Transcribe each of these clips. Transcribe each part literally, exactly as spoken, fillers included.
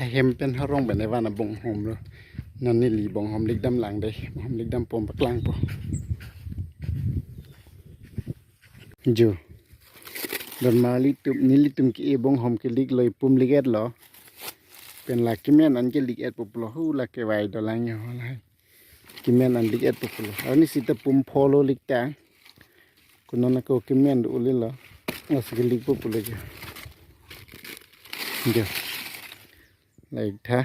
ahem pen arong pen evan abonghom lo. Non neli bonghom likdam lang dei, bonghom likdam pon paklangpo. Jo. Don marli tum, nelitum ke-e bonghom kelik lo, ipum lik-et lo. Pen la kemen an kelik-etpo pulo, hu la kevai dolang jo la. Kemen an lik-etpo pulo. Arni sita pum pho lo lik ta. Kunon ako kemen do uli lo. Ngas kelikpo pulo jo. Jo. Laik tha.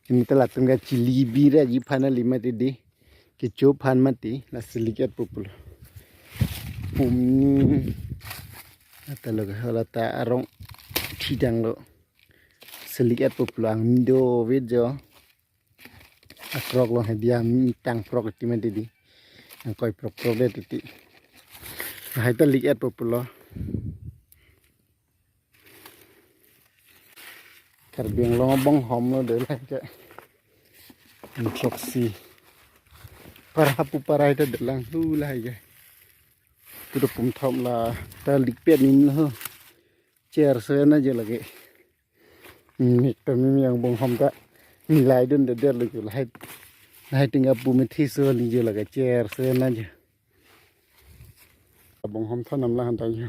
Ini ta latum kachili bira ji aphan kali mati dei. Kecho aphan mati, la selik-etpo pulo. Pum ni. Ata lo ke hala ta arong thidang lo. Selik-etpo pulo, angmi do vet jo. Akrok lo hedi angmi tang prok ti mati dei. Angkoi prok prok det ti. Lahai ta lik-etpo pulo. Karbi Anglong abonghom lo dei lahai ke. Introksi. Para pu para ita dolang hu lahai ke. Pudo pum thom la ta likpet nin lo. Chair so na jo lake. Mik ta mimi abonghom ta. Milai dun de der lo jo lahai. Lahai tingga pum thi so ni jo lake chair so na jo. Abonghom thon nam la han ta jo.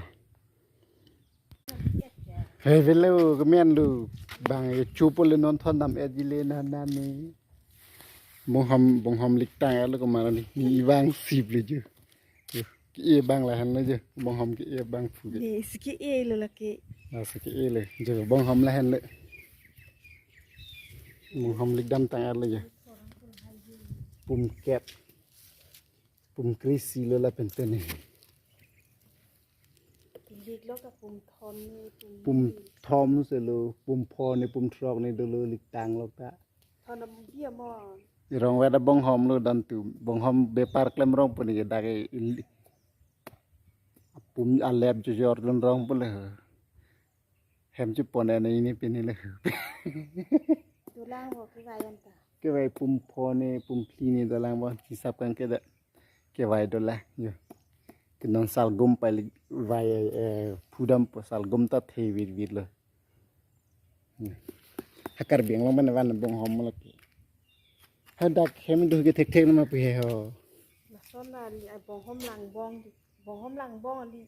Hei, velo, kemen lo. Bang e chupo le non thon nam e jile na na ni. Bonghom, bonghom lik tang alo kemana ni. Ni ibang sip le jo. Ke-e bang lahan lo jo. Bonghom ke-e bang pu jo. Ni si ke-e lo lake. Ah, si ke-e le. Jo, bonghom lahan lo. Bonghom likdam tang alo jo. Pum kep. Pum krisi lo lapen pen ni. Lik lo ka pum thom ni pum. Pum thom se lo, pum pho ni pum throk ni dolo lik tang lo ta. Thon am bia mo. Rong weda bonghom lo don tum. Bonghom bepar klemrong pu ni ke dak ke ili. Pum alep jujor don rong pu le. Hem chepon ne ini pini le. Dolang bo kevai an ta. Kevai pum pho ni pum phli ni dolang bo hisap kan ke da. Kevai dolang jo. Ke non salgum pai lik vai, eh, phudampo, salgum ta the vit vit lo. Jo. Ha Karbi Anglong mana van bonghom lo ke. Hadak hem do ke thek thek nama pu he ho. Lason na ni, ah, bonghom lang bong, bonghom lang bong ni.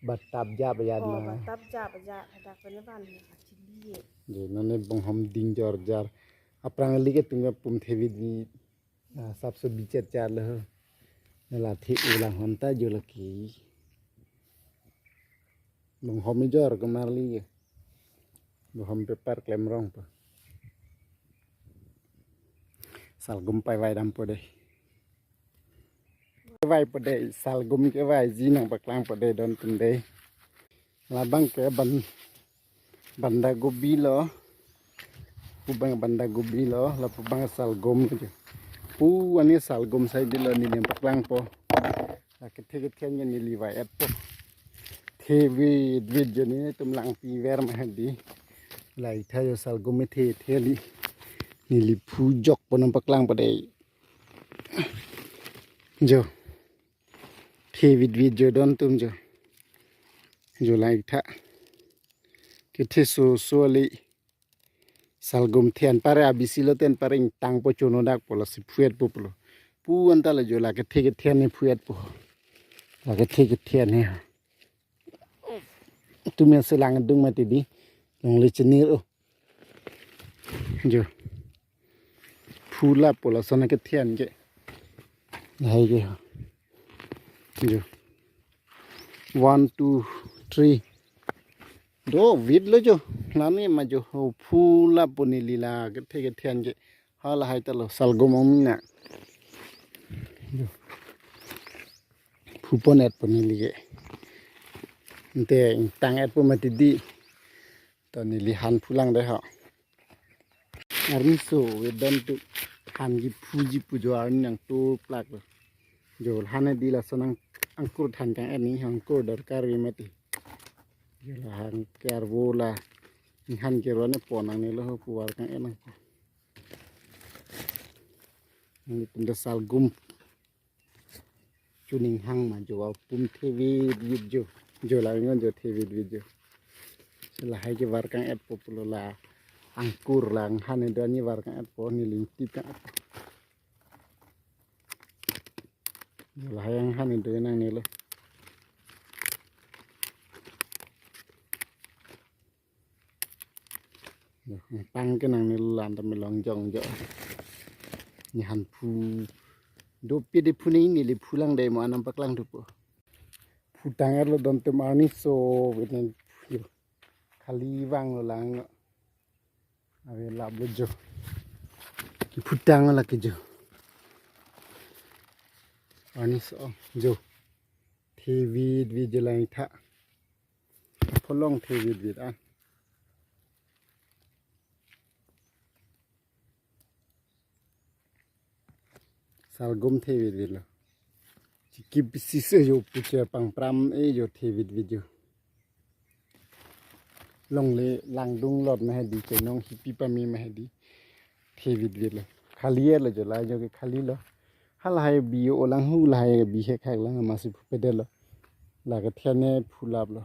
Batap ja bayan. Oh, na. Batap ja bayan. Hadak pen van ni kachili ye. Ji, non ne bonghom ding jor jar. Aphrang lik ke tung pum the vit vit. Na sap so bichet char lo. Na la thi ulang hon ta jo lake. Bonghom jor kemar li ke. Bonghom bepar klemrong po. Salgum pai vai dampo dei. Kevai po dei, salgum kevai ji nangpaklangpo dei don tum dei. Labang ke ban, banda gobi lo. Pu bang banda gobi lo, lapu bang salgum lo jo. Pu ani salgum sai dei lo neli nangpaklangpo. La kethe kethe neli vai-etpo. The vit vit jo nelitum lang piver ma hadi. Lahai tha jo salgum the the li. Neli phujokpo nangpaklangpo dei. Jo. The vit vit jo don tum jo. Jo lahai tha. Kethe so so li. Salgum the an pare abisi lo ten pare ingtangpo chono dakpo lasi phu-etpo pulo. Pu an ta lo jo la kethe kethe ni phu-etpo. La kethe kethe ni. Tumia selang dung mati dei. Longle chinir o. Jo. Phu lapo lason kethe an ke. Lahai ke. Jo. One, two, three. Do vit lo jo. Lani ma jo ho phu lapo neli la kethe kethe an ke. Ha lahai ta lo salgum ong mina. Jo. Phu pon-etpo neli ke. Ante ingtang-etpo mati dei. To neli han phulang dei ho. Arni so we don tu han kephuji pu jo arni nangtuplak lo. Jo han dei lason ang angkur than kang-et ni angkur dorkar we mati. Jo la han ke arvo la. Ni han ke ro ne pon nangne lo ho puvar kang-et nang. Nelitum ta salgum. Chuning hang ma jo, pum the vit vit jo. Jo la ngon jo the vit vit jo. Lahai ke var kang-etpo pulo la angkur la anghan do ani var kang-etpo, neli ingtip kang-etpo. Lahai anghan do nangnelo. Pang ke nangnelo, la-an tame longjong jo. Ni han phu. Dopik de phu neli phu lang de mo anam paklang thupo. Phu tang-etlo don atum arni so wit nen phu jo. Khali vanglo lang. Ave laplo jo. Kephu tang lake jo. Arni so jo. Thevit vit jo lang tha. Pholong thevit vit an. Salgum thevit vit lo. Chikip si se jo puche pangpram e jo thevit vit jo. Longle langdung lot ma hedi, chenong hipi pame ma hedi. Thevit vit lo. Khali lo jo, la jo ke khali lo. Halahai bi olang hu lahai bi hek hek lang masi phu pedetlo. La kethen ne phu laplo.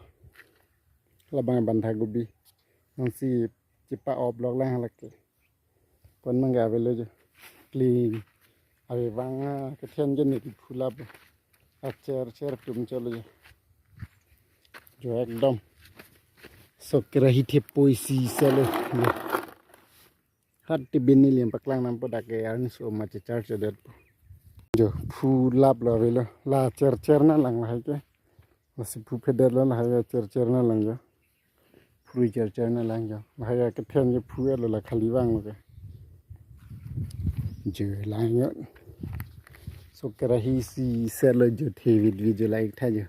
Labang bandha gobi. Nangsi chepa-op lok lang halake. Pon mangga avelo jo. Clean. Ave vang a kethen je neli phu lap. Acher cher tum cholo jo. Jo ekdom. Sok kerahi thepoi si selo. Jo. Hat tibin neli paklang nampo, dak ke arni so ma chechar chedetpo. Jo phu laplo avelo. La cher cher na lang lahai ke. Lasi phu pedetlo lahai cher cher na lang jo. Phu cher cher na lang jo. Lahai kethen jo phu-etlo la khali vanglo ke. Jo lang jo. Sok kerahi si selo jo thevit vit jo la-ik tha jo.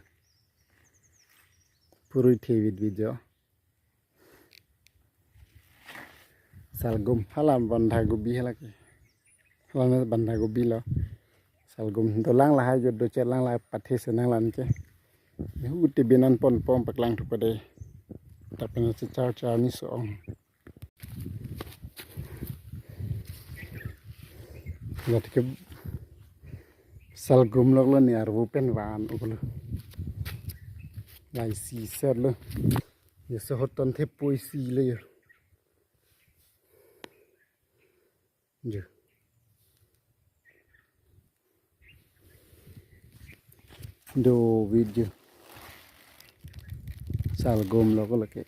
Phu thevit vit jo. Salgum hala bandha gobi halake. Hala bandha gobi lo. Salgum dolang lahai jo, doche lang lahai pathe se nang lan ke. Hu tibin an pon pon paklang thupo de. Tapi na chechar char ni so-ong. Lati ke salgum loklo, ni arvo pen van ulo. Lahai si selo. Ye so hoton thepoi si le jo. Jo. Do vit jo. Salgum loklo ke.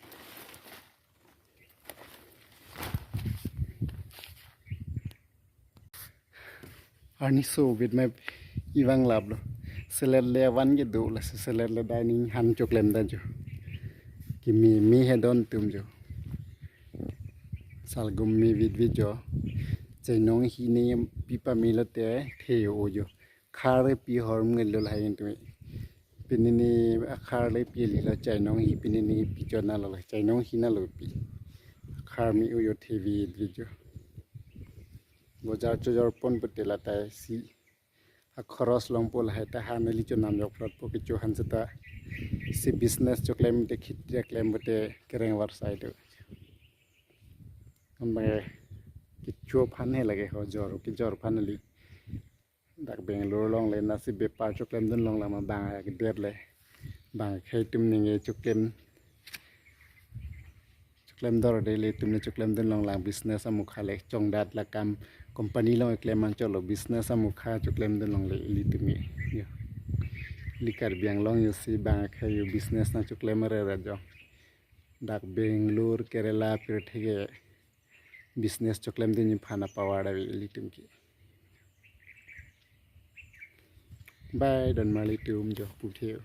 Arni so vit ma ivang laplo. Selet le avan ke do, lasi selet le dining han choklem da jo. Keme me he don tum jo. Salgum me vit vit jo. Chenong hi ne pipa me lote the-o jo. Khar pi horm ngelo lahai tum. Pini ni akhar le pi lilo, chenong hi pini ni pi chona lo, chenong hi na lo pi. Khar me-o jo thevit vit jo. Bojar chojor pon pute latai si. Akhoros longpo lahai ta han neli chonam jok phlotpo, kecho han seta. Si business choklem te khit choklem pute kereng varsai do. Ambe kecho aphan he lake ho, jor kejor aphan neli. Dak Bangalore along le nasi bepar choklem dun long lang ma bang akedet le. Bang akhei tum ninge choklem, choklem dor de, ilitum ne choklem dun long lang business amukha le chongdat la kam company along keklem an cholo, business amukha choklem dun long le ilitum ke. Jo. Ili Karbi Anglong jo si bang akhei jo business nang choklem re ra jo. Dak Bangalore, Kerala pirthe ke business choklem dun aphan a-power ave ilitum ke. Bye, don marli tum jo puthe-o.